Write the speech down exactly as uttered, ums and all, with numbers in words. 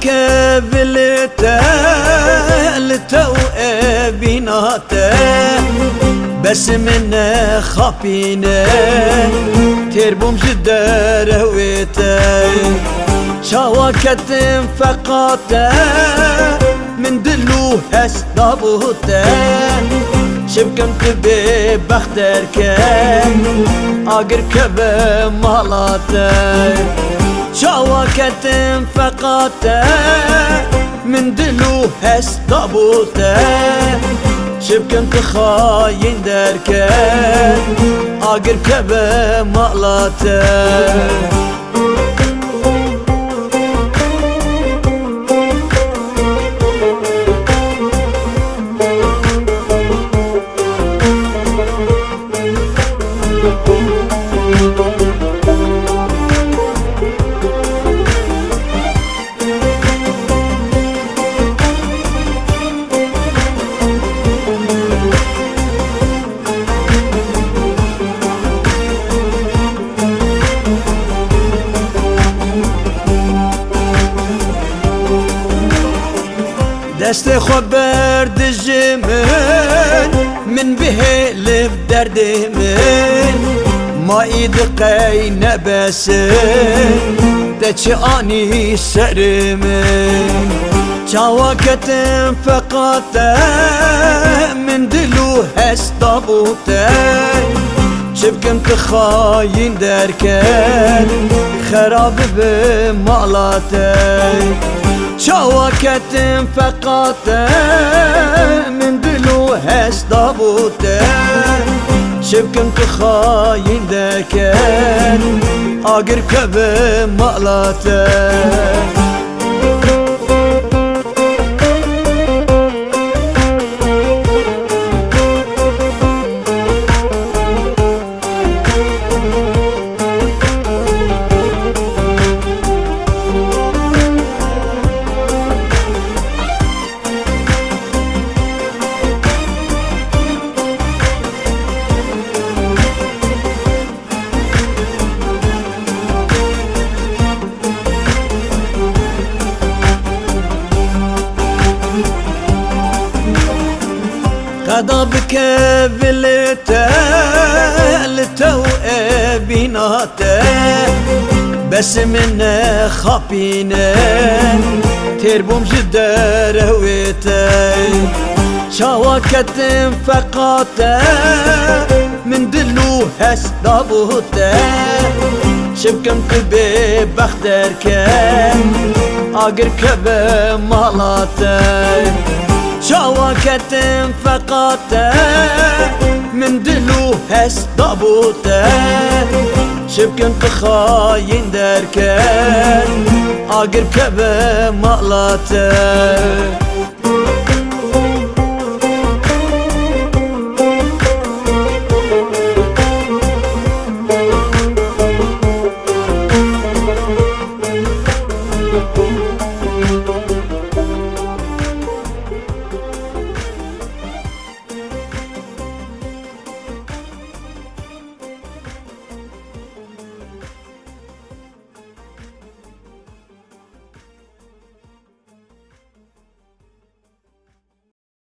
Kevilê te li te û evîna te, bes min nexapîne, têr bûm ji derewê te. Çawa ketim feqa te, min dil û hest dabû te. Çi bikim tu bêbext derket, agir keve mala te. Çawa ketim feqa te, min dil û hest dabû te. Çi bikim tu xayîn derket, agir keve mala te. Destê xwe berde ji min, min bihêliv derdê min. Ma îdi qey nebes e, te çi anî serê min? Çawa ketim feqa te, min dil û hest dabû te. Çi bikim tu xayîn derket, xera bibe mala te. Çawa ketim feqa te, min dil û hest dabû te. Çi bikim tu xayîn derket, agir keve mala te. Qeda bike vilê te, li te û evîna te. Bes min nexapîne, têr bûm ji derewê te. Çawa ketim feqa te, min dil û hest dabû te. Çi bikim tu bêbext derket, agir keve mala te. Çawa ketim feqa te, min dil û hest dabû te. Çi bikim tu xayîn derket, agir keve mala te.